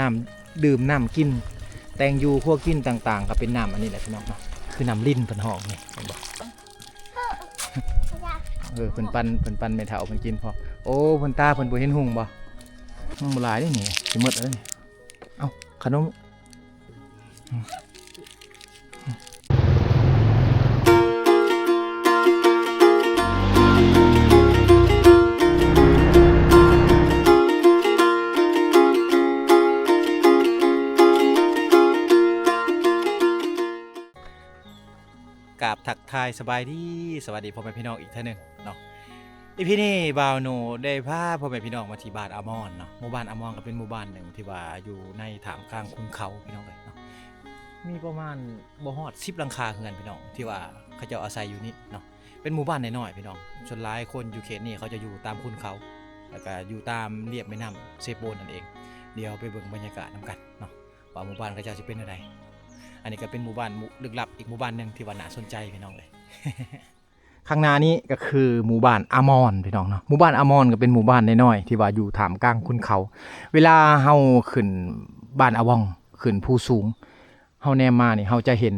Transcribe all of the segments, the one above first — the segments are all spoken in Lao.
ນ້ຳດື່ມ ນ້ຳກິນ ແຕ່ງຢູ່ຄົວກິນຕ່າງໆ ກໍເປັນນ້ຳອັນນີ້ແຫຼະພີ່ນ້ອງເນາະ. ຄືນ້ຳລິນເພິ່ນຮ້ອງນີ້ ເຫັນບໍ່? ເອີ ເພິ່ນປັ່ນ ເພິ່ນປັ່ນແມ່ເຖົ້າເພິ່ນກິນພໍ້. ໂອ້ ເພິ່ນ ຕາເພິ່ນບໍ່ເຫັນຮຸ່ງບໍ່? ຍັງບໍ່ຫຼາຍເດ້ນີ້ ຊິໝົດແລ້ວນີ້. ເອົ້າ ຂະໜົມ. ກາບທັກທາຍສະບາຍດີ ສະຫວັດດີພໍ່ແມ່ພີ່ນ້ອງອີກເທື່ອໜຶ່ງເນາະ. ອີພີນີ້ບ່າວໂນໄດ້ພາພໍ່ແມ່ພີ່ນ້ອງມາທີ່ບ້ານອາມອນເນາະ. ໝູ່ບ້ານອາມອນກໍເປັນໝູ່ບ້ານໜຶ່ງທີ່ວ່າຢູ່ໃນທ່າມກາງຄຸນເຂົາພີ່ນ້ອງເອີຍເນາະ. ມີປະມານບໍ່ຮອດສິບຫຼັງຄາເຮືອນພີ່ນ້ອງ ທີ່ວ່າເຂົາເຈົ້າອາໄສຢູ່ນີ້ເນາະ. ເປັນໝູ່ບ້ານນ້ອຍໆພີ່ນ້ອງ. ສ່ວນຫຼາຍຄົນຢູ່ເຂດນີ້ເຂົາຈະຢູ່ຕາມຄຸນເຂົາ ແລ້ວກໍຢູ່ຕາມລຽບແມ່ນ້ຳເຊໂປນນັ້ນເອງ. ດຽວໄປເບິ່ງບັນຍາກາດນຳກັນເນາະ ວ່າໝູ່ບ້ານເຂົາເຈົ້າຊິເປັນແນວໃດ. ອັນນີ້ກໍເປັນໝູ່ບ້ານ ລຶກລັບອີກໝູ່ບ້ານໜຶ່ງທີ່ວ່າໜ້າສົນໃຈພີ່ນ້ອງເອີຍ. ຂ້າງໜ້ານີ້ກໍຄືໝູ່ບ້ານອາມອນພີ່ນ້ອງເນາະ. ໝູ່ບ້ານອາມອນກໍເປັນໝູ່ບ້ານນ້ອຍໆທີ່ວ່າຢູ່ທ່າມກາງຄຸນເຂົາ. ເວລາເຮົາຂຶ້ນບ້ານອາວອງ ຂຶ້ນພູສູງ ເຮົາແນມມານີ້ ເຮົາຈະເຫັນ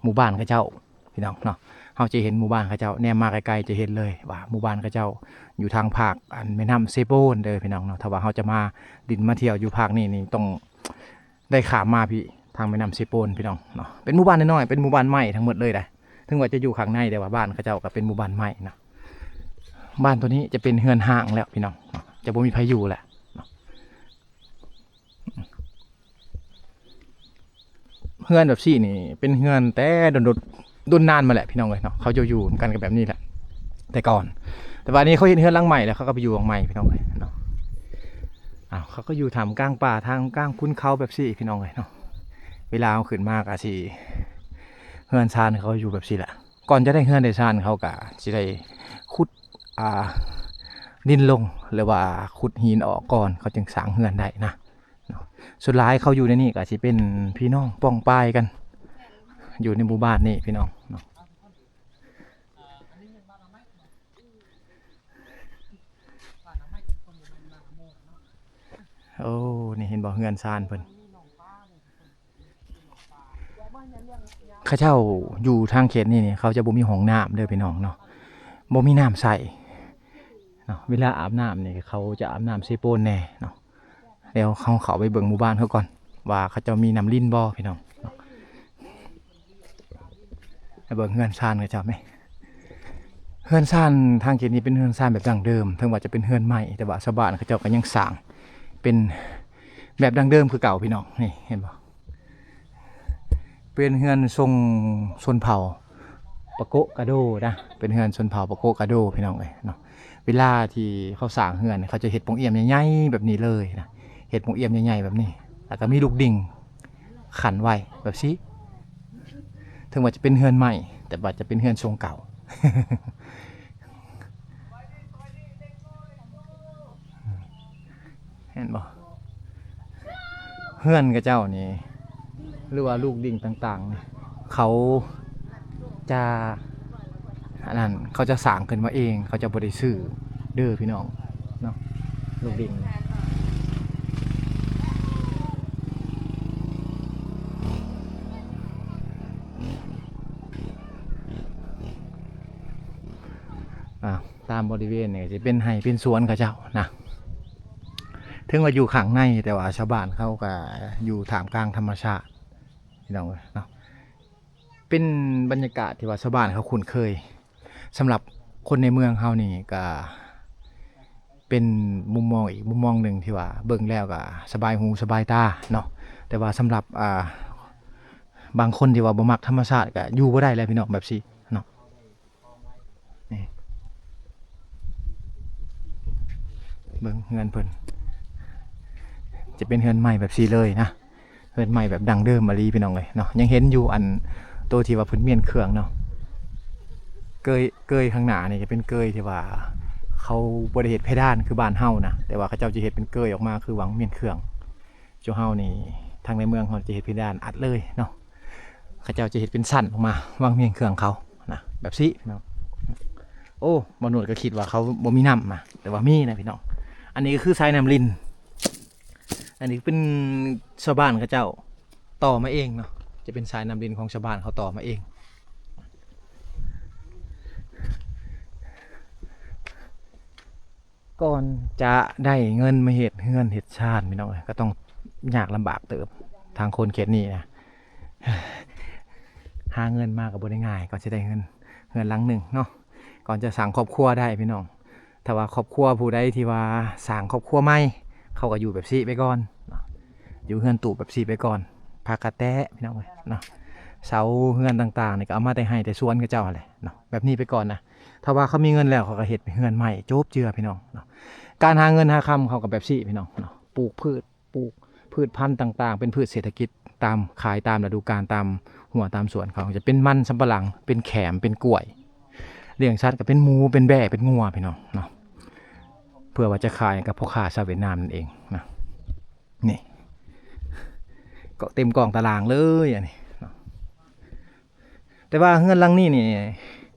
ໝູ່ບ້ານເຂົາເຈົ້າພີ່ນ້ອງເນາະ. ເຮົາຈະເຫັນໝູ່ບ້ານເຂົາເຈົ້າ ແນມມາໃກ້ໆຈະເຫັນເລີຍວ່າໝູ່ບ້ານເຂົາເຈົ້າຢູ່ທາງພາກອັນແມ່ນ້ຳເຊໂປນເດີພີ່ນ້ອງເນາະ. ຖ້າວ່າເຮົາຈະມາດິນມາທ່ຽວຢູ່ພາກນີ້ນີ້ ຕ້ອງ ໄດ້ຂ້າມມາພີ້ ທາງແມ່ນ້ຳເຊໂປນພີ່ນ້ອງເນາະ. ເປັນໝູ່ບ້ານນ້ອຍໆ ເປັນໝູ່ບ້ານໄມ້ທັງໝົດເລີຍໄດ໋. ເຖິງວ່າຈະຢູ່ຂ້າງໃນ ແຕ່ວ່າບ້ານເຂົາເຈົ້າກໍເປັນໝູ່ບ້ານໄມ້ເນາະ. ບ້ານໂຕນີ້ຈະເປັນເຮືອນຮ້າງແລ້ວພີ່ນ້ອງເນາະ ຈະບໍ່ມີໃຜຢູ່ແລ້ວເນາະ. ເຮືອນແບບຊີ້ນີ້ເປັນເຮືອນແຕ່ດົນ ດົນນານມາແຫຼະພີ່ນ້ອງເອີຍເນາະ. ເຂົາເຈົ້າຢູ່ນຳກັນກັນແບບນີ້ແຫຼະແຕ່ກ່ອນ ແຕ່ວ່ານີ້ເຂົາເຮັດເຮືອນຫຼັງໃໝ່ແລ້ວ ເຂົາກໍໄປຢູ່ຫຼັງໃໝ່ພີ່ນ້ອງເອີຍເນາະ. ອ້າວ ເຂົາກໍຢູ່ທ່າມກາງປ່າ ທ່າມກາງຄຸນເຂົາແບບຊີ້ພີ່ນ້ອງເອີຍເນາະ. ເວລາເຮົາຂຶ້ນມາກໍຊິ ເຮືອນຊານເຂົາຢູ່ແບບຊີ້ແຫຼະ. ກ່ອນຈະໄດ້ເຮືອນໄດ້ຊານ ເຂົາກໍຊິໄດ້ຂຸດ ອ່າ ດິນລົງ ຫຼືວ່າຂຸດຫີນອອກກ່ອນ ເຂົາຈຶ່ງສ້າງເຮືອນໄດ້ນະເນາະ. ສ່ວນຫຼາຍເຂົາຢູ່ໃນນີ້ກໍຊິເປັນພີ່ນ້ອງປ້ອງປາຍກັນ ຢູ່ໃນໝູ່ບ້ານນີ້ພີ່ນ້ອງເນາະ. ໂອ້ ນີ້ເຫັນບໍ່ ເຮືອນຊານເພິ່ນ. ເຂົາເຈົ້າຢູ່ທາງເຂດນີ້ນີ້ ເຂົາຈະບໍ່ມີຫ້ອງນ້ຳເດີພີ່ນ້ອງເນາະ ບໍ່ມີນ້ຳໃຊ້ເນາະ. ເວລາອາບນ້ຳນີ້ ເຂົາຈະອາບນ້ຳເຊໂປນແດ່ເນາະ. ແລ້ວເຮົາເຂົ້າໄປເບິ່ງໝູ່ບ້ານເຂົາກ່ອນ ວ່າເຂົາເຈົ້າມີນ້ຳລິນບໍ່ພີ່ນ້ອງເນາະ. ໃຫ້ເບິ່ງເຮືອນຊານເຂົາເຈົ້າແມະ. ເຮືອນຊານທາງເຂດນີ້ເປັນເຮືອນຊານແບບດັ້ງເດີມ ເຖິງວ່າຈະເປັນເຮືອນໄມ້ ແຕ່ວ່າຊາວບ້ານເຂົາເຈົ້າກໍຍັງສ້າງເປັນແບບດັ້ງເດີມຄືເກົ່າພີ່ນ້ອງ. ນີ້ເຫັນບໍ່ ເປັນເຮືອນຊົງຊົນເຜົ່າປາໂກະກາໂດນະ ເປັນເຮືອນຊົນເຜົ່າປາໂກະກາໂດພີ່ນ້ອງເອີຍເນາະ. ເວລາທີ່ເຂົາສ້າງເຮືອນ ເຂົາຈະເຮັດປ່ອງອ່ຽມໃຫຍ່ໆແບບນີ້ເລີຍນະ ເຮັດປ່ອງອ່ຽມໃຫຍ່ໆແບບນີ້ ແລ້ວກໍມີລູກດິງ ຂັນໄວ້ແບບຊີ້ ເຖິງວ່າຈະເປັນເຮືອນໃໝ່ ແຕ່ວ່າຈະເປັນເຮືອນຊົງເກົ່າ. ເຫັນບໍ່ ເຮືອນເຂົາເຈົ້ານີ້ ຫຼືວ່າລູກດິງຕ່າງໆນີ້ ເຂົາຈະ ອັນນັ້ນ ເຂົາຈະສ້າງຂຶ້ນມາເອງ ເຂົາຈະບໍ່ໄດ້ຊື້ເດີພີ່ນ້ອງເນາະ ລູກດິງ. ອ່າ ຕາມບໍລິເວນນີ້ກໍຊິເປັນໄຮ່ເປັນສວນເຂົາເຈົ້ານະ ເຖິງວ່າຢູ່ຂ້າງໃນ ແຕ່ວ່າຊາວບ້ານເຂົາກໍຢູ່ທ່າມກາງທຳມະຊາດ ພີ່ນ້ອງເອີຍເນາະ. ເປັນບັນຍາກາດທີ່ວ່າຊາວບ້ານເຂົາຄຸ້ນເຄີຍ. ສຳລັບຄົນໃນເມືອງເຮົານີ້ກະເປັນມຸມມອງອີກມຸມມອງໜຶ່ງທີ່ວ່າເບິ່ງແລ້ວກະສະບາຍຫູສະບາຍຕາເນາະ. ແຕ່ວ່າສຳລັບ ອ່າ ບາງຄົນທີ່ວ່າບໍ່ມັກທຳມະຊາດກະຢູ່ບໍ່ໄດ້ແຫຼະພີ່ນ້ອງ ແບບຊີ້ເນາະ. ນີ້ ເບິ່ງເຮືອນເພິ່ນ ຈະເປັນເຮືອນໄມ້ແບບຊີ້ເລີຍນະ. ເຮືອນໄມ້ແບບດັ້ງເດີມອີ່ຫຼີພີ່ນ້ອງເອີຍເນາະ. ຍັງເຫັນຢູ່ອັນໂຕທີ່ວ່າເພິ່ນມ້ຽນເຄື່ອງເນາະ. ເກີຍ ເກີຍຂ້າງໜ້ານີ້ຈະເປັນເກີຍທີ່ວ່າເຂົາບໍ່ໄດ້ເຮັດເພດານຄືບ້ານເຮົານະ, ແຕ່ວ່າເຂົາເຈົ້າຈະເຮັດເປັນເກີຍອອກມາຄືຫວ່າງມ້ຽນເຄື່ອງ. ຈຸເຮົານີ້ ທາງໃນເມືອງເຮົາຈະເຮັດເພດານອັດເລີຍເນາະ. ເຂົາເຈົ້າຈະເຮັດເປັນຊັ້ນອອກມາຫວ່າງມ້ຽນເຄື່ອງເຂົານະ ແບບຊີ້ເນາະ. ໂອ້ ບ່າວໂນດກໍຄິດວ່າເຂົາບໍ່ມີນ້ຳນະ ແຕ່ວ່າມີນະພີ່ນ້ອງ. ອັນນີ້ກໍຄືສາຍນ້ຳລິນ. ແ ອັນນີ້ເປັນຊາວບ້ານເຂົາເຈົ້າຕໍ່ມາເອງເນາະ ຈະເປັນສາຍນ້ຳລິນຂອງຊາວບ້ານເຂົາຕໍ່ມາເອງ. ກ່ອນຈະໄດ້ເງິນມາເຮັດເຮືອນເຮັດຊານ ພີ່ນ້ອງເອີຍ ກໍຕ້ອງຍາກລຳບາກເຕີບ. ທາງຄົນເຂດນີ້ນະ ຫາເງິນມາກໍບໍ່ໄດ້ງ່າຍ ກ່ອນຊິໄດ້ເຮືອນ ເຮືອນຫຼັງໜຶ່ງເນາະ ກ່ອນຈະສ້າງຄອບຄົວໄດ້ ພີ່ນ້ອງ. ຖ້າວ່າຄອບຄົວຜູ້ໃດທີ່ວ່າສ້າງຄອບຄົວໃໝ່ ເຂົາກໍຢູ່ແບບຊີ້ໄປກ່ອນເນາະ ຢູ່ເຮືອນຕູບແບບຊີ້ໄປກ່ອນ ພາກະແຕະ ພີ່ນ້ອງເອີຍເນາະ. ເສົາເຮືອນຕ່າງໆນີ້ກໍເອົາມາແຕ່ໄຮ່ແຕ່ສວນເຂົາເຈົ້າຫັ້ນແຫຼະເນາະ ແບບນີ້ໄປກ່ອນນະ. ຖ້າວ່າເຂົາມີເງິນແລ້ວ ເຂົາກໍເຮັດເຮືອນໃໝ່ຈົບເຈືອ ພີ່ນ້ອງເນາະ. ການຫາເງິນຫາຄຳເຂົາກໍແບບຊີ້ ພີ່ນ້ອງເນາະ ປູກພືດ ປູກພືດພັນຕ່າງໆ ເປັນພືດເສດຖະກິດ ຕາມ ຂາຍຕາມລະດູການ ຕາມຮົ້ວຕາມສວນເຂົາ ຈະເປັນມັນສຳປະຫຼັງ ເປັນແຂມ ເປັນກ້ວຍ. ລ້ຽງສັດກໍເປັນໝູ ເປັນແບ້ ເປັນງົວ ພີ່ນ້ອງເນາະ ເພື່ອວ່າຈະຂາຍກັບພໍ່ຄ້າຊາວຫວຽດນາມນັ້ນເອງນະ. ນີ້ ກໍເຕັມກ້ອງຕາລາງເລີຍອັນນີ້ເນາະ. ແຕ່ວ່າເຮືອນຫຼັງນີ້ນີ້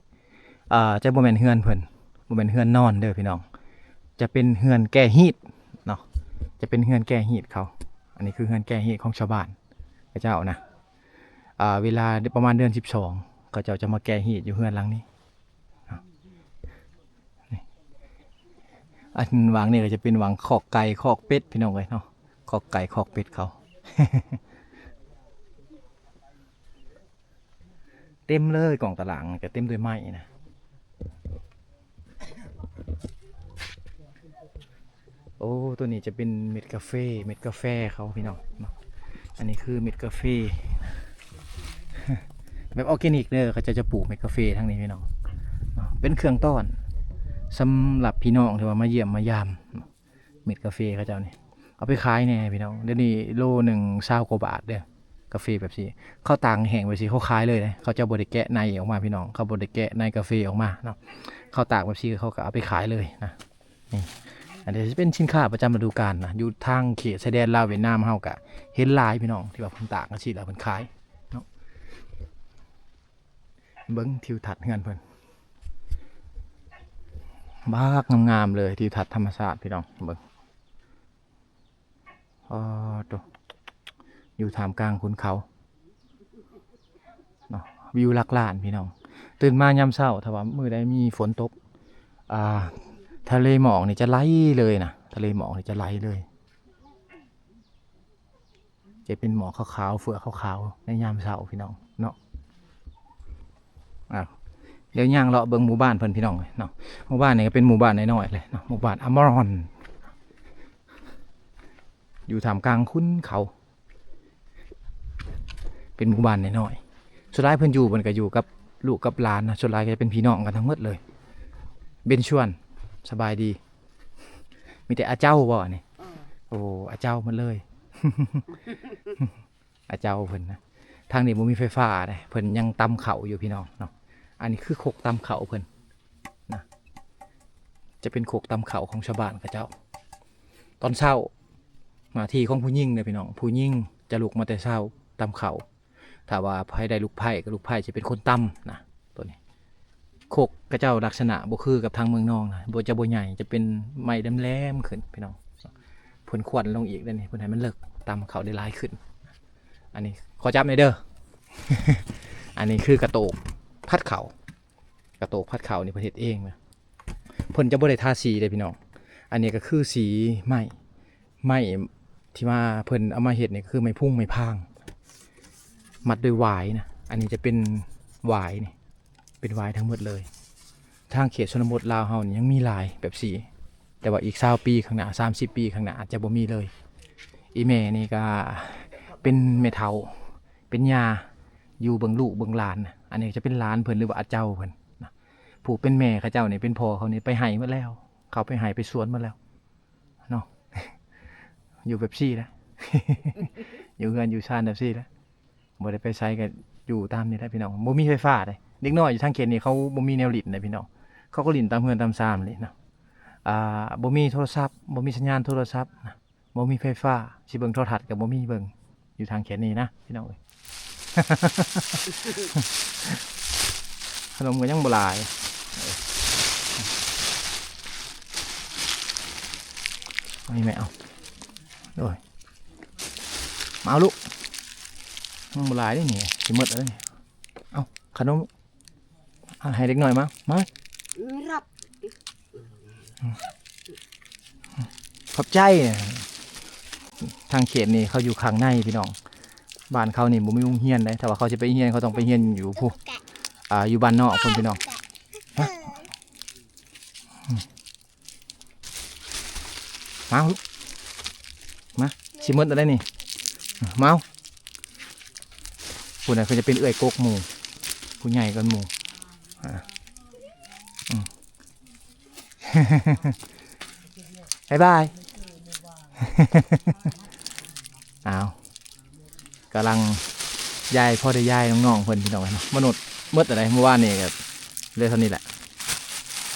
ອ່າ ຈະບໍ່ແມ່ນເຮືອນເພິ່ນ ບໍ່ແມ່ນເຮືອນນອນເດີພີ່ນ້ອງ ຈະເປັນເຮືອນແກ້ຮີດເນາະ ຈະເປັນເຮືອນແກ້ຮີດເຂົາ. ອັນນີ້ຄືເຮືອນແກ້ຮີດຂອງຊາວບ້ານເຂົາເຈົ້ານະ. ອ່າ ເວລາປະມານເດືອນສິບສອງ ເຂົາເຈົ້າຈະມາແກ້ຮີດຢູ່ເຮືອນຫຼັງນີ້ເນາະ. ນີ້ ອັນຫວ່າງນີ້ກໍຈະເປັນຫວ່າງຄອກໄກ່ຄອກເປັດ ພີ່ນ້ອງເອີຍເນາະ ຄອກໄກ່ຄອກເປັດເຂົາ. ເຕັມເລີຍ ກ້ອງຕາລາງກໍເຕັມດ້ວຍໄມ້ນະ. ໂອ້ ຕົວນີ້ຈະເປັນເມັດກາເຟ ເມັດກາແຟເຂົາ ພີ່ນ້ອງເນາະ. ອັນນີ້ຄືເມັດກາເຟແບບອອແກນິກເດີ ເຂົາເຈົ້າຈະປູກເມັດກາເຟທາງນີ້ ພີ່ນ້ອງເນາະ. ເປັນເຄື່ອງຕ້ອນສຳລັບພີ່ນ້ອງທີ່ວ່າມາຢ້ຽມມາຢາມເນາະ. ເມັດກາເຟເຂົາເຈົ້ານີ້ ເອົາໄປຂາຍແດ່ພີ່ນ້ອງ ດຽວນີ້ໂລໜຶ່ງຊາວກວ່າບາດເດີ. ກາເຟແບບຊີ້ ເຂົາຕາກແຫ້ງແບບຊີ້ ເຂົາຂາຍເລີຍເດ້ ເຂົາເຈົ້າບໍ່ໄດ້ແກະໃນອອກມາ ພີ່ນ້ອງ ເຂົາບໍ່ໄດ້ແກະໃນກາເຟອອກມາເນາະ. ເຂົາຕາກແບບຊີ້ ເຂົາກໍເອົາໄປຂາຍເລີຍນະ. ນີ້ ອັນນີ້ຈະເປັນສິນຄ້າປະຈຳລະດູການນະ ຢູ່ທາງເຂດຊາຍແດນລາວຫວຽດນາມ ເຮົາກໍເຫັນຫຼາຍ ພີ່ນ້ອງ ທີ່ວ່າເພິ່ນຕາກຈັ່ງຊີ້ແລ້ວເພິ່ນຂາຍເນາະ. ເບິ່ງທິວທັດເຮືອນເພິ່ນ ບັກງາມໆເລີຍ ທິວທັດທຳມະຊາດ ພີ່ນ້ອງເບິ່ງ. ອໍ ໂຕ ຢູ່ທ່າມກາງຂຸນເຂົາເນາະ ວິວຫຼັກລ້ານ ພີ່ນ້ອງ. ຕື່ນມາຍາມເຊົ້າ ຖ້າວ່າມື້ໃດມີຝົນຕົກ ອ່າ ທະເລໝອກນີ້ຈະໄຫຼເລີຍນະ ທະເລໝອກນີ້ຈະໄຫຼເລີຍ. ຈະເປັນໝອກຂາວໆ ເຟືອກຂາວໆ ໃນຍາມເຊົ້າ ພີ່ນ້ອງເນາະ. ອ້າວ ດຽວຍ່າງເລາະເບິ່ງໝູ່ບ້ານເພິ່ນ ພີ່ນ້ອງເນາະ. ໝູ່ບ້ານນີ້ກໍເປັນໝູ່ບ້ານນ້ອຍໆເລີຍເນາະ ໝູ່ບ້ານອາມອນ ຢູ່ທ່າມກາງຂຸນເຂົາ ເປັນໝູ່ບ້ານນ້ອຍໆ. ສ່ວນຫຼາຍເພິ່ນຢູ່ ເພິ່ນກໍຢູ່ກັບລູກກັບຫຼານນະ ສ່ວນຫຼາຍກໍຈະເປັນພີ່ນ້ອງກັນທັງໝົດເລີຍ. ເບັນຊວນ ສະບາຍດີ. ມີແຕ່ອາເຈົ້າບໍ່ນີ້? ເອີ ໂອ້ ອາເຈົ້າໝົດເລີຍ ອາເຈົ້າເພິ່ນນະ. ທາງນີ້ບໍ່ມີໄຟຟ້າເດ້ ເພິ່ນຍັງຕຳເຂົ້າຢູ່ ພີ່ນ້ອງເນາະ. ອັນນີ້ຄືຄົກຕຳເຂົ້າເພິ່ນນະ ຈະເປັນຄົກຕຳເຂົ້າຂອງຊາວບ້ານເຂົາເຈົ້າ. ຕອນເຊົ້າ ໜ້າທີ່ຂອງຜູ້ຍິງເດ້ ພີ່ນ້ອງ ຜູ້ຍິງຈະລຸກມາແຕ່ເຊົ້າຕຳເຂົ້າ. ຖ້າວ່າໃຜໄດ້ລູກໃພ້ ກໍລູກໃພ້ຈະເປັນຄົນຕຳນະ. ຕົວນີ້ ຄົກເຂົາເຈົ້າລັກສະນະບໍ່ຄືກັບທາງເມືອງນອງນະ ບໍ່ ຈະບໍ່ໃຫຍ່ ຈະເປັນໄມ້ແຫຼມໆຂຶ້ນ ພີ່ນ້ອງ. ເພິ່ນຂວັນລົງອີກເດ້ນີ້ ເພິ່ນໃຫ້ມັນເລິກ ຕຳເຂົ້າໄດ້ຫຼາຍຂຶ້ນ. ອັນນີ້ຂໍຈັບແດ່ເດີ ອັນນີ້ຄືກະໂຕກຜັດເຂົ້າ ກະໂຕກຜັດເຂົ້ານີ້ເພິ່ນເຮັດເອງນະ ເພິ່ນຈະບໍ່ໄດ້ທາສີເດ້ພີ່ນ້ອງ. ອັນນີ້ກໍຄືສີໄມ້ ໄມ້ທີ່ວ່າເພິ່ນເອົາມາເຮັດນີ້ ກໍຄືໄມ້ພຸງໄມ້ພາງ ມັດດ້ວຍຫວາຍນະ. ອັນນີ້ຈະເປັນຫວາຍນີ້ ເປັນຫວາຍທັງໝົດເລີຍ. ທາງເຂດຊົນນະບົດລາວເຮົານີ້ຍັງມີຫຼາຍແບບຊີ້ ແຕ່ວ່າອີກຊາວປີຂ້າງໜ້າ ສາມສິບປີຂ້າງໜ້າອາດຈະບໍ່ມີເລີຍ. ອີ່ແມ່ນີ້ກໍເປັນແມ່ເຖົ້າ ເປັນຍ່າ ຢູ່ເບິ່ງລູກເບິ່ງຫຼານນະ. ອັນນີ້ຈະເປັນຫຼານເພິ່ນ ຫຼືວ່າອາເຈົ້າເພິ່ນນະ. ຜູ້ເປັນແມ່ເຂົາເຈົ້ານີ້ ເປັນພໍ່ເຂົານີ້ໄປໄຮ່ໝົດແລ້ວ ເຂົາໄປໄຮ່ໄປສວນໝົດແລ້ວເນາະ. ຢູ່ແບບຊີ້ແຫຼະ ຢູ່ເຮືອນຢູ່ຊານແບບຊີ້ແຫຼະ ບໍ່ໄດ້ໄປໃສ ກໍຢູ່ຕາມນີ້ແຫຼະ ພີ່ນ້ອງ. ບໍ່ມີໄຟຟ້າເດ້ ເດັກນ້ອຍຢູ່ທາງເຂດນີ້ ເຂົາບໍ່ມີແນວຫຼິ້ນເດ້ ພີ່ນ້ອງ. ເຂົາກໍຫຼິ້ນຕາມເຮືອນຕາມຊານນີ້ເນາະ. ອ່າ ບໍ່ມີໂທລະສັບ ບໍ່ມີສັນຍານໂທລະສັບນະ ບໍ່ມີໄຟຟ້າ ຊິເບິ່ງໂທລະທັດກໍບໍ່ມີເບິ່ງ ຢູ່ທາງແຄນີ້ນະ ພີ່ນ້ອງເອີຍ. ຂະໜົມກໍຍັງບໍ່ຫຼາຍ. ເອົານີ້ແມ່ ເອົາ ໂອ້ຍ ເອົາລູກ ຍັງບໍ່ຫຼາຍເດ້ນີ້ ຊິໝົດແລ້ວນີ້. ເອົາຂະໜົມ ເອົາໃຫ້ເດັກນ້ອຍມາ ມາ ຮັບ ຂອບໃຈ. ທາງເຂດນີ້ເຂົາຢູ່ຂ້າງໃນພີ່ນ້ອງ ບ້ານເຂົານີ້ບໍ່ມີໂຮງຮຽນເດ້ ຖ້າວ່າເຂົາຊິໄປຮຽນ ເຂົາຕ້ອງໄປຮຽນຢູ່ພຸ້ນ ອ່າ ຢູ່ບ້ານນອກພຸ້ນພີ່ນ້ອງ. ມາລູກ ມາ ຊິໝົດແລ້ວໄດ໋ນີ້ ມາເອົາ. ຜູ້ນັ້ນເພິ່ນຈະເປັນເອື້ອຍກົກໝູ່ ຜູ້ໃຫຍ່ກວ່າໝູ່ ອ່າ ອືມ ບາຍບາຍ. ອ້າວ ກຳລັງຢາຍ ພໍໄດ້ຢາຍນ້ອງໆເພິ່ນພີ່ນ້ອງເອີຍເນາະ. ມະນຸດໝົດແລ້ວໃດ໋ ມື້ວານນີ້ກໍເຫຼືອເທົ່ານີ້ແຫຼະ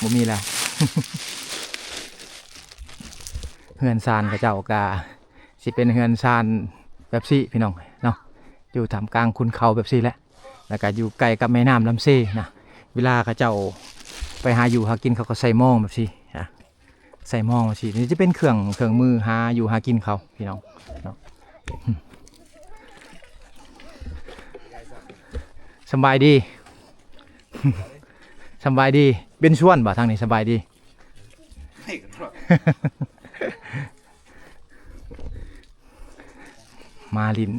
ບໍ່ມີແລ້ວ. ເຮືອນຊານເຂົາເຈົ້າກໍຊິເປັນເຮືອນຊານແບບຊີ້ພີ່ນ້ອງເນາະ ຢູ່ທ່າມກາງຂຸນເຂົາແບບຊີ້ແຫຼະ ແລ້ວກໍຢູ່ໃກ້ກັບແມ່ນ້ຳລຳເຊນະ. ເວລາເຂົາເຈົ້າໄປຫາຢູ່ຫາກິນ ເຂົາກໍໃສ່ມອງແບບຊີ້ນະ. ໃສ່ມອງວ່າຊີ້ ນີ້ຈະເປັນເຄື່ອງ ເຄື່ອງມືຫາຢູ່ຫາກິນເຂົາພີ່ນ້ອງເນາະ. ສຳບາຍດີ ສຳບາຍດີ ເປັນຊວນບໍ່ທາງນີ້ ສະບາຍດີ. ມາຫຼິ້ນ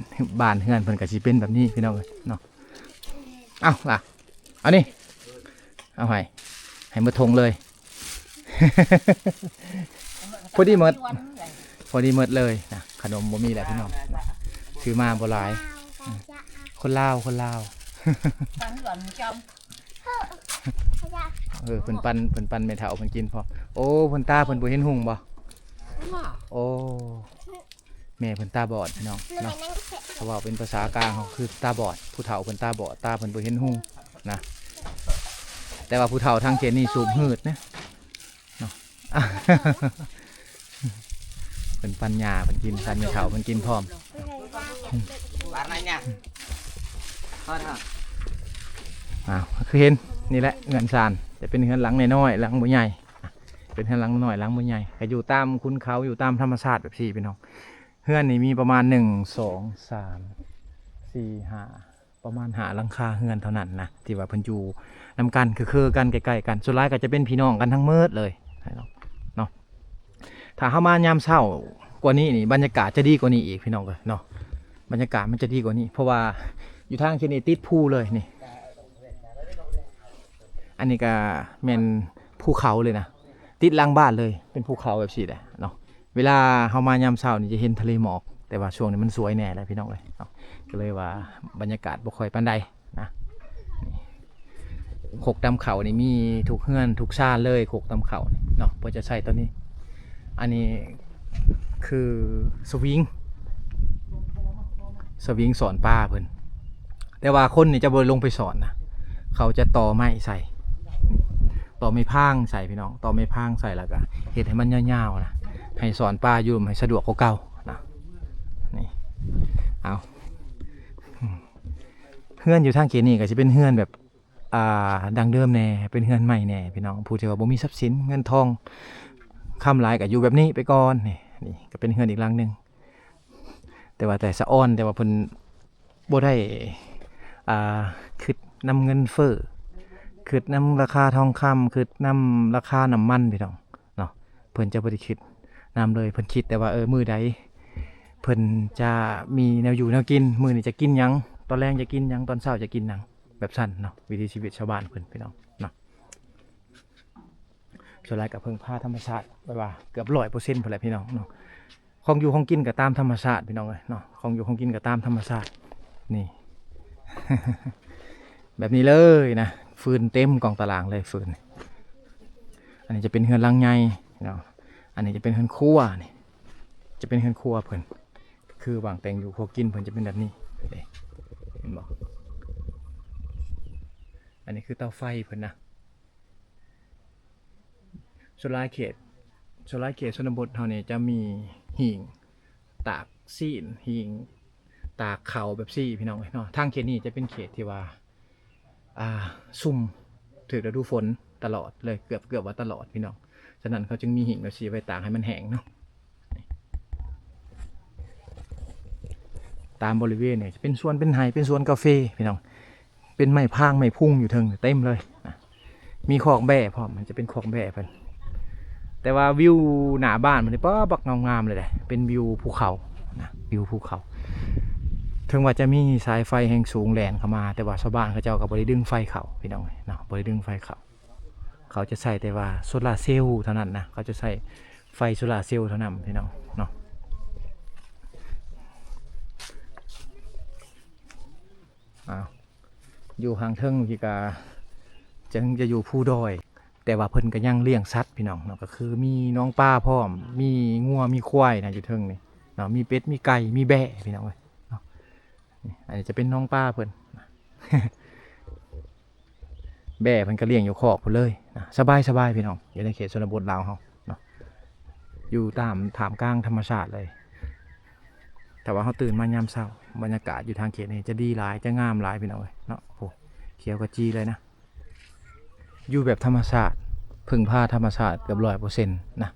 ບ້ານເຮືອນເພິ່ນກໍຊິເປັນແບບນີ້ພີ່ນ້ອງເອີຍເນາະ. ເອົາລະ ເອົານີ້ ເອົາໃຫ້ ໃຫ້ໝົດຖົງເລີຍ ພໍດີໝົດ ພໍດີໝົດເລີຍນະ. ຂະໜົມບໍ່ມີແລ້ວພີ່ນ້ອງ ຊື້ມາບໍ່ຫຼາຍ. ຄົນລາວ ຄົນລາວ ເອີ ເພິ່ນປັນ ເພິ່ນປັນແມ່ເຖົ້າເພິ່ນກິນພ້ອມ. ໂອ້ ເພິ່ນຕາເພິ່ນບໍ່ເຫັນຮຸ່ງບໍ່? ໂອ້ ແມ່ເພິ່ນຕາບອດພີ່ນ້ອງເນາະ ຖ້າເວົ້າເປັນພາສາກາງເຮົາຄືຕາບອດ ຜູ້ເຖົ້າເພິ່ນຕາບອດ ຕາເພິ່ນບໍ່ເຫັນຮຸ່ງນະ. ແຕ່ວ່າຜູ້ເຖົ້າທາງເຂດນີ້ສູບຫືດນະເນາະ. ເພິ່ນປັນຍ່າເພິ່ນກິນ ປັນແມ່ເຖົ້າເພິ່ນກິນພ້ອມ. ອ້າວ ຄືເຫັນນີ້ແຫຼະເຮືອນຊານ ຈະເປັນເຮືອນຫຼັງນ້ອຍໆ ຫຼັງບໍ່ໃຫຍ່ ເປັນເຮືອນຫຼັງນ້ອຍ ຫຼັງບໍ່ໃຫຍ່ ກໍຢູ່ຕາມຂຸນເຂົາ ຢູ່ຕາມທຳມະຊາດແບບຊີ້ພີ່ນ້ອງ. ເຮືອນນີ້ມີປະມານ ໜຶ່ງ ສອງ ສາມ ສີ່ ຫ້າ ປະມານຫ້າຫຼັງຄາເຮືອນເທົ່ານັ້ນນະ ທີ່ວ່າເພິ່ນຢູ່ນຳກັນ ຄືໆກັນ ໃກ້ໆກັນ. ສ່ວນຫຼາຍກໍຈະເປັນພີ່ນ້ອງກັນທັງໝົດເລີຍເນາະ. ຖ້າເຮົາມາຍາມເຊົ້າກວ່ານີ້ນີ້ ບັນຍາກາດຈະດີກວ່ານີ້ອີກພີ່ນ້ອງເອີຍເນາະ ບັນຍາກາດມັນຈະດີກວ່ານີ້ ເພາະວ່າຢູ່ທາງເຂດນີ້ຕິດພູເລີຍນີ້. ອັນນີ້ກໍແມ່ນພູເຂົາເລີຍນະ ຕິດຫຼັງບ້ານເລີຍ ເປັນພູເຂົາແບບຊີ້ແຫຼະເນາະ. ເວລາເຮົາມາຍາມເຊົ້ານີ້ຈະເຫັນທະເລໝອກ ແຕ່ວ່າຊ່ວງນີ້ມັນສວຍແດ່ແຫຼະພີ່ນ້ອງເອີຍເນາະ ກໍເລີຍວ່າບັນຍາກາດບໍ່ຄ່ອຍປານໃດນະ. ຄົກຕຳເຂົ້ານີ້ມີທຸກເຮືອນທຸກຊານເລີຍ ຄົກຕຳເຂົ້ານີ້ເນາະ ເພິ່ນຈະໃຊ້ຕົວນີ້. ອັນນີ້ຄືສະວິງ ສະວິງສອນປາເພິ່ນ ແຕ່ວ່າຄົນນີ້ຈະບໍ່ໄດ້ລົງໄປສອນນະ ເຂົາຈະຕໍ່ໄມ້ໃສ່ ຕໍ່ໄມ້ພາງໃສ່ພີ່ນ້ອງ ຕໍ່ໄມ້ພາງໃສ່ ແລ້ວກໍເຮັດໃຫ້ມັນຍາວໆນະ ໃຫ້ສອນປາຢູ່ໃຫ້ສະດວກກວ່າເກົ່ານະ. ນີ້ ເອົາ ເຮືອນຢູ່ທາງເຂດນີ້ກໍຊິເປັນເຮືອນແບບ ອ່າ ດັ້ງເດີມແດ່ ເປັນເຮືອນໃໝ່ແດ່ພີ່ນ້ອງ ຜູ້ທີ່ວ່າບໍ່ມີຊັບສິນເງິນທອງຄຳຫຼາຍ ກໍຢູ່ແບບນີ້ໄປກ່ອນ. ນີ້ ນີ້ກໍເປັນເຮືອນອີກຫຼັງໜຶ່ງ ແຕ່ວ່າແຕ່ສະອອນ ແຕ່ວ່າເພິ່ນບໍ່ໄດ້ ອ່າ ຄິດນຳເງິນເຟີ້ ຄິດນຳລາຄາທອງຄຳ ຄິດນຳລາຄານ້ຳມັນພີ່ນ້ອງເນາະ. ເພິ່ນຈະບໍ່ໄດ້ຄິດນຳເລີຍ ເພິ່ນຄິດແຕ່ວ່າ ເອີ ມື້ໃດເພິ່ນຈະມີແນວຢູ່ແນວກິນ ມື້ນີ້ຈະກິນຫຍັງ ຕອນແລງຈະກິນຫຍັງ ຕອນເຊົ້າຈະກິນຫຍັງ ແບບຊັ້ນເນາະ ວິຖີຊີວິດຊາວບ້ານເພິ່ນພີ່ນ້ອງເນາະ. ສ່ວນຫຼາຍກໍເພິ່ງພາທຳມະຊາດ ແບບວ່າເກືອບຮ້ອຍເປີເຊັນພຸ້ນແຫຼະພີ່ນ້ອງເນາະ. ຂອງຢູ່ຂອງກິນກໍຕາມທຳມະຊາດພີ່ນ້ອງເອີຍເນາະ ຂອງຢູ່ຂອງກິນກໍຕາມທຳມະຊາດ. ນີ້ ແບບນີ້ເລີຍນະ ຟືນເຕັມກອງຕາລາງເລີຍ ຟືນ. ອັນນີ້ຈະເປັນເຮືອນຫຼັງໃຫຍ່ເນາະ ອັນນີ້ຈະເປັນເຮືອນຄົວ ນີ້ຈະເປັນເຮືອນຄົວເພິ່ນ ຄືວາງແຕ່ງຢູ່ຄົວກິນເພິ່ນຈະເປັນແບບນີ້ ເຫັນບໍ່? ອັນນີ້ຄືເຕົາໄຟເພິ່ນນະ. ສ່ວນຫຼາຍເຂດ ສ່ວນຫຼາຍເຂດຊົນນະບົດເຮົານີ້ຈະມີຫີງຕາກຊີ້ນ ຫີງຕາກເຂົ້າແບບຊີ້ພີ່ນ້ອງເອີຍເນາະ. ທາງເຂດນີ້ຈະເປັນເຂດທີ່ວ່າ ອ່າ ຊຸ່ມ ຖືກລະດູຝົນຕະຫຼອດເລີຍ ເກືອບ ເກືອບວ່າຕະຫຼອດພີ່ນ້ອງ. ສະນັ້ນເຂົາຈຶ່ງມີຫີງແບບຊີ້ໄວ້ຕາກໃຫ້ມັນແຫ້ງເນາະ. ຕາມບໍລິເວນນີ້ຈະເປັນສວນ ເປັນໄຮ່ ເປັນສວນກາເຟພີ່ນ້ອງ. ເປັນໄມ້ພາງໄມ້ພຸງຢູ່ເທິງເຕັມເລີຍນະ. ມີຄອກແບ້ພ້ອມ ມັນຈະເປັນຄອກແບ້ເພິ່ນ. ແຕ່ວ່າວິວໜ້າບ້ານເພິ່ນນີ້ ປາ ບັກງາມໆເລີຍເດ້ ເປັນວິວພູເຂົານະ ວິວພູເຂົາ. ເຖິງວ່າຈະມີສາຍໄຟແຮງສູງແລ່ນເຂົ້າມາ ແຕ່ວ່າຊາວບ້ານເຂົາເຈົ້າກໍບໍ່ໄດ້ດຶງໄຟເຂົ້າພີ່ນ້ອງເນາະ ບໍ່ໄດ້ດຶງໄຟເຂົ້າ. ເຂົາຈະໃຊ້ແຕ່ວ່າໂຊລາເຊວເທົ່ານັ້ນນະ ເຂົາຈະໃຊ້ໄຟໂຊລາເຊວເທົ່ານັ້ນພີ່ນ້ອງເນາະ. ອ້າວ ຢູ່ທາງເທິງພີ້ກະ ເຖິງຈະຢູ່ພູດອຍ ແຕ່ວ່າເພິ່ນກໍຍັງລ້ຽງສັດພີ່ນ້ອງເນາະ. ກໍຄືມີໜອງປາພ້ອມ ມີງົວ ມີຄວາຍນະ ຢູ່ເທິງນີ້ເນາະ. ມີເປັດ ມີໄກ່ ມີແບ້ພີ່ນ້ອງເອີຍເນາະ. ນີ້ ອັນນີ້ຈະເປັນໜອງປາເພິ່ນ. ແບ້ເພິ່ນກໍລ້ຽງຢູ່ຄອກພຸ້ນເລີຍນະ. ສະບາຍໆ ພີ່ນ້ອງ ຢູ່ໃນເຂດຊົນນະບົດລາວເຮົາເນາະ ຢູ່ຕາມທ່າມກາງທຳມະຊາດເລີຍ. ຖ້າວ່າເຮົາຕື່ນມາຍາມເຊົ້າ ບັນຍາກາດຢູ່ທາງເຂດນີ້ຈະດີຫຼາຍ ຈະງາມຫຼາຍພີ່ນ້ອງເອີຍເນາະ. ໂອ້ ຂຽວຂະຈີເລີຍນະ. ຢູ່ແບບທຳມະຊາດ ເພິ່ງພາທຳມະຊາດເກືອບຮ້ອຍເປີເຊັນນະ.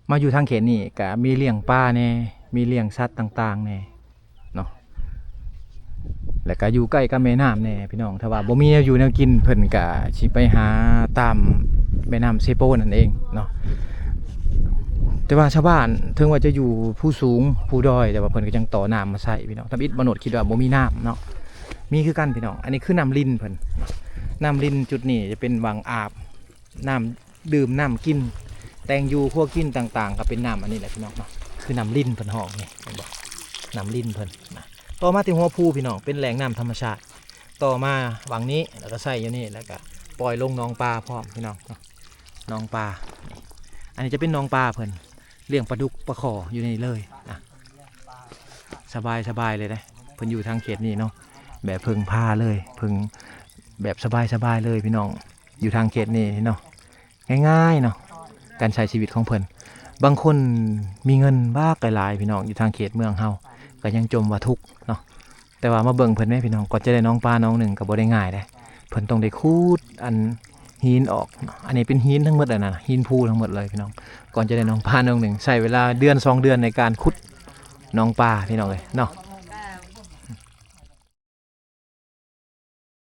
ມາຢູ່ທາງເຂດນີ້ກະມີລ້ຽງປາແດ່ ມີລ້ຽງສັດຕ່າງໆແດ່ເນາະ ແລ້ວກະຢູ່ໃກ້ກັບແມ່ນ້ຳແດ່ພີ່ນ້ອງ. ຖ້າວ່າບໍ່ມີແນວຢູ່ແນວກິນ ເພິ່ນກະຊິໄປຫາຕາມແມ່ນ້ຳເຊໂປນັ້ນເອງເນາະ. ແຕ່ວ່າຊາວບ້ານເຖິງວ່າຈະຢູ່ພູສູງພູດອຍ ແຕ່ວ່າເພິ່ນກໍຍັງຕໍ່ນ້ຳມາໃຊ້ພີ່ນ້ອງ. ທຳອິດບໍ່ໂນດຄິດວ່າບໍ່ມີນ້ຳເນາະ ມີຄືກັນພີ່ນ້ອງ. ອັນນີ້ຄືນ້ຳລິນເພິ່ນ. ນ້ຳລິນຈຸດນີ້ຈະເປັນຫວ່າງອາບ ນ້ຳດື່ມ ນ້ຳກິນ ແຕ່ງຢູ່ຄົວກິນຕ່າງໆ ກໍເປັນນ້ຳອັນນີ້ແຫຼະພີ່ນ້ອງເນາະ. ຄືນ້ຳລິນເພິ່ນຮ້ອງນີ້ ເຫັນບໍ່ ນ້ຳລິນເພິ່ນນະ. ຕໍ່ມາທີ່ຫົວພູພີ່ນ້ອງ ເປັນແຫຼ່ງນ້ຳທຳມະຊາດ. ຕໍ່ມາຫວ່າງນີ້ ແລ້ວກໍໃສ່ຢູ່ນີ້ ແລ້ວກໍປ່ອຍລົງໜອງປາພ້ອມພີ່ນ້ອງເນາະ. ໜອງປາ ອັນນີ້ຈະເປັນໜອງປາເພິ່ນ ລ້ຽງປາດຸກປາຄໍ່ຢູ່ໃນນີ້ເລີຍນະ. ສະບາຍໆເລີຍເດ້ ເພິ່ນຢູ່ທາງເຂດນີ້ເນາະ ແບບເພິ່ງພາເລີຍ ເພິ່ງ ແບບສະບາຍໆເລີຍພີ່ນ້ອງ ຢູ່ທາງເຂດນີ້ເນາະ. ງ່າຍໆເນາະ ການໃຊ້ຊີວິດຂອງເພິ່ນ. ບາງຄົນມີເງິນບັກຫຼາຍໆ ພີ່ນ້ອງ ຢູ່ທາງເຂດເມືອງເຮົາກໍຍັງຈົ່ມວ່າທຸກເນາະ. ແຕ່ວ່າມາເບິ່ງເພິ່ນແດ່ພີ່ນ້ອງ ກ່ອນຈະໄດ້ໜອງປາໜອງໜຶ່ງກໍບໍ່ໄດ້ງ່າຍເດ້. ເພິ່ນຕ້ອງໄດ້ຂຸດອັນຫີນອອກເນາະ. ອັນນີ້ເປັນຫີນທັງໝົດເລີຍນະ ຫີນພູທັງໝົດເລີຍພີ່ນ້ອງ. ກ່ອນຈະໄດ້ໜອງປາໜອງໜຶ່ງ ໃຊ້ເວລາເດືອນສອງເດືອນໃນການຂຸດໜອງປາພີ່ນ້ອງເອີຍເນາະ.